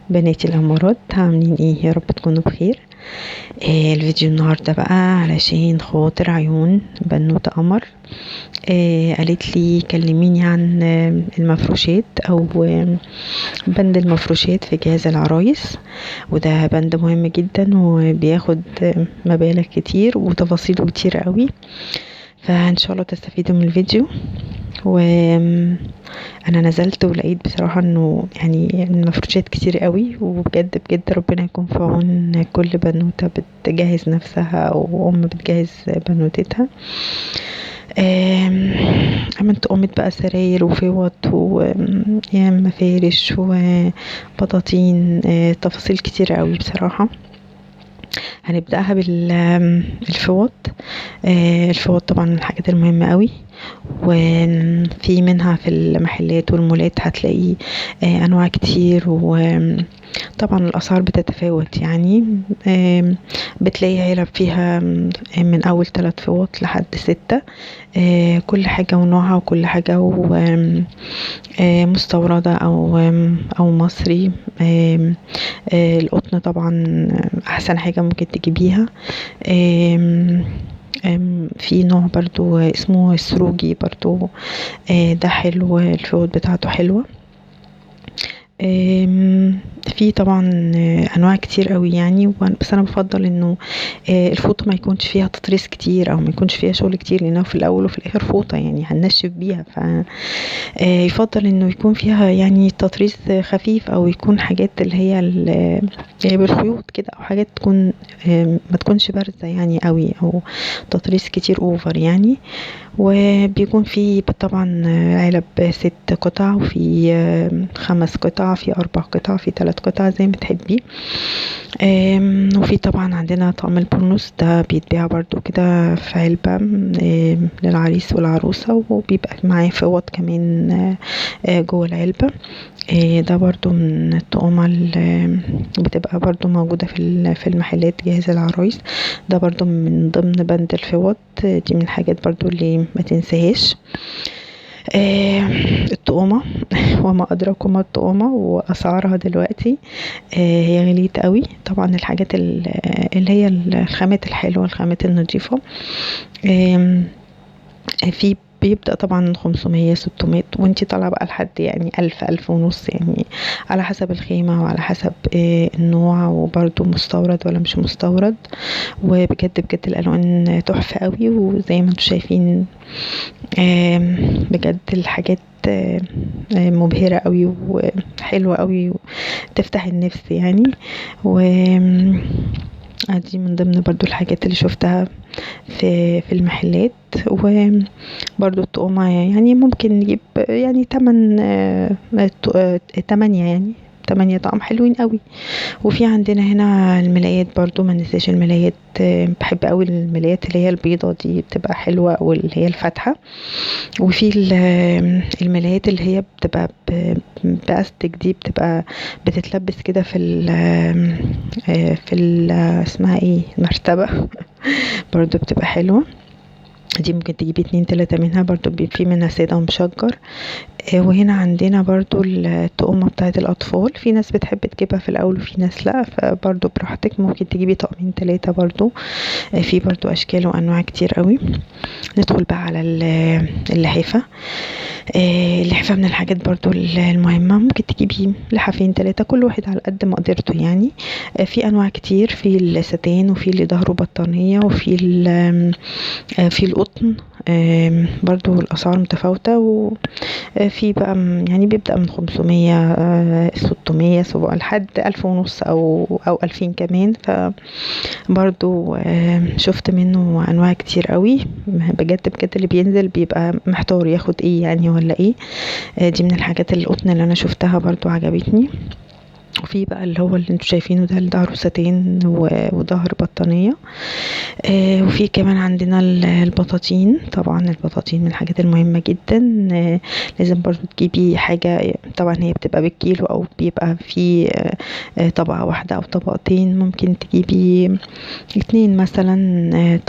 بناتي الأمارات، عاملين ايه؟ يا رب تكونوا بخير. الفيديو النهاردة بقى علشان خاطر عيون بنوتة قمر. قالت لي كلميني عن المفروشات او بند المفروشات في جهاز العرايس، وده بند مهم جدا وبياخد مبالغ كتير وتفاصيله كتير قوي، فان شاء الله تستفيدوا من الفيديو. وانا نزلت ولقيت بصراحة انه يعني المفروشات كتير قوي، وبجد بجد ربنا يكون في عون كل بنوتة بتجهز نفسها وام بتجهز بنوتتها. عملت قومت بقى سراير وفوط ومفارش وبطاطين، تفاصيل كتير قوي بصراحة. هنبدأها بالفوط. الفوط طبعا من الحاجات المهمة قوي، وفي منها في المحلات والمولات هتلاقي انواع كتير، وطبعا الاسعار بتتفاوت. يعني بتلاقي علب فيها من اول 3 فوط لحد 6، كل حاجة ونوعها وكل حاجة مستوردة او مصري. القطن طبعا احسن حاجة ممكن تجيبيها. في نوع برضو اسمه السروجي برضو، ده حلو، الفوط بتاعته حلوة. في طبعا انواع كتير قوي يعني، بس انا بفضل انه الفوطة ما يكونش فيها تطريز كتير او ما يكونش فيها شغل كتير، لانه في الاول وفي الاخر فوطة يعني هننشف بيها، ف يفضل انه يكون فيها يعني تطريز خفيف، او يكون حاجات اللي هي بالخيوط كده، او حاجات تكون ما تكونش بارزة يعني قوي، او تطريز كتير over يعني. وبيكون في طبعا علب 6 قطع، وفي 5 قطع، في 4 قطع، في 3 قطع، زي ما تحبي. وفي طبعا عندنا طقم البرنس، ده بيتباع برضو كده في علبة للعريس والعروسة، وبيبقى معاه فوط كمان جوه العلبة. ده برضو من الطقومة اللي بتبقى برضو موجودة في المحلات جاهزة العرايس. ده برضو من ضمن بند الفوط، دي من الحاجات برضو اللي ما تنساهاش. الطقومة وما أدراكم ما الطقومة وأسعارها دلوقتي، هي غليت قوي. طبعا الحاجات اللي هي الخامات الحلوة، الخامات النظيفة، في بيبدأ طبعا 500 600 وانتي طالعة بقى لحد يعني 1000 1500، يعني على حسب الخيمة وعلى حسب النوع، وبرضو مستورد ولا مش مستورد. وبجد بجد الألوان تحفة قوي، وزي ما انتم شايفين بجد الحاجات مبهرة قوي وحلوة قوي وتفتح النفس يعني. و دي من ضمن برضو الحاجات اللي شفتها في المحلات. وبرضو الطقومة يعني ممكن نجيب يعني 8، يعني 8 طقم حلوين قوي. وفي عندنا هنا الملايات برضو، ما ننساش الملايات. بحب قوي الملايات اللي هي البيضة دي، بتبقى حلوة، واللي هي الفاتحة. وفي الملايات اللي هي بتبقى باستك دي، بتبقى بتتلبس كده في ال اسمها ايه، المرتبة برضو بتبقى حلوة. دي ممكن تجيبي 2 3 منها، برضو بيبقى في منها سادة ومشجر. وهنا عندنا برضو الطقومة بتاعت الأطفال، في ناس بتحب تجيبها في الأول وفي ناس لأ، فبرضو براحتك ممكن تجيبي طقمين 3 برضو. في برضو أشكال وأنواع كتير قوي. ندخل بقى على اللحافة. اللحافة من الحاجات برضو المهمة، ممكن تجيبي لحافين 3، كل واحد على قد مقدرته يعني. في أنواع كتير، في الستان، وفي اللي ظهره بطانية، وفي في القطن. برضو الأسعار متفاوتة. وفي بقى يعني بيبدأ من 500، 600، 700، لحد 1500 أو 2000 كمان. فبرضو شفت منه أنواع كتير قوي. بجد بجد اللي بينزل بيبقى محتار ياخد ايه يعني ولا ايه. دي من الحاجات القطن اللي أنا شفتها برضو عجبتني. وفي بقى اللي هو اللي انتوا شايفينه ده، اللي ظهره ساتين وظهر بطانية. وفي كمان عندنا البطاطين. طبعا البطاطين من الحاجات المهمة جدا، لازم برضو تجيبي حاجة، طبعا هي بتبقى بالكيلو او بيبقى في طبقة واحدة او طبقتين، ممكن تجيبي 2 مثلا،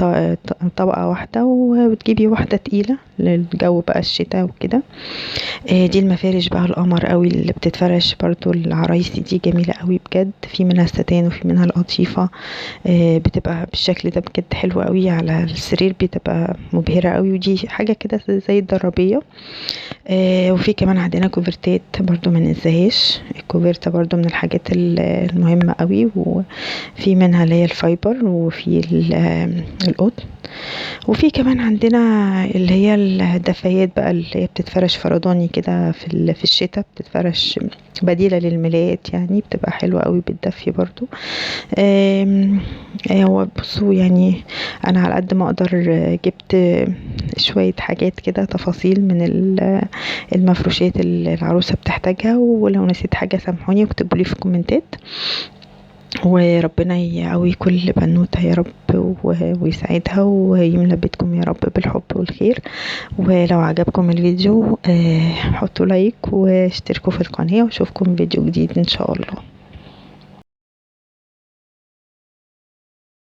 طبقة واحدة، وتجيبي واحدة تقيلة للجو بقى الشتاء وكده. دي المفارش بقى القمر قوي اللي بتتفرش برضو العرايسي، دي جميلة قوي بجد، في منها الستان وفي منها القطيفة، بتبقى بالشكل ده بجد حلوة قوي على السرير، بتبقى مبهرة قوي. ودي حاجة كده زي الضرابية. وفي كمان عندنا كوفرتات برضو ما ننساهاش، الكوفرتة برضو من الحاجات المهمة قوي، وفي منها اللي هي ال fiber، وفي القطن، وفي كمان عندنا اللي هي الدفايات بقى اللي هي بتتفرش فرداني كده في الشتاء، بتتفرش بديلة للملايات يعني، بتبقى حلوة قوي بتدفي برضو. هو بصوا يعني انا على قد ما اقدر جبت شوية حاجات كده تفاصيل من المفروشات اللي العروسة بتحتاجها، ولو نسيت حاجة سامحوني واكتبوا لي في الكومنتات. وربنا يقوي كل بنوتة يا رب ويسعدها ويملى بيتكم يا رب بالحب والخير. ولو عجبكم الفيديو حطوا لايك واشتركوا في القناة، واشوفكم فيديو جديد ان شاء الله.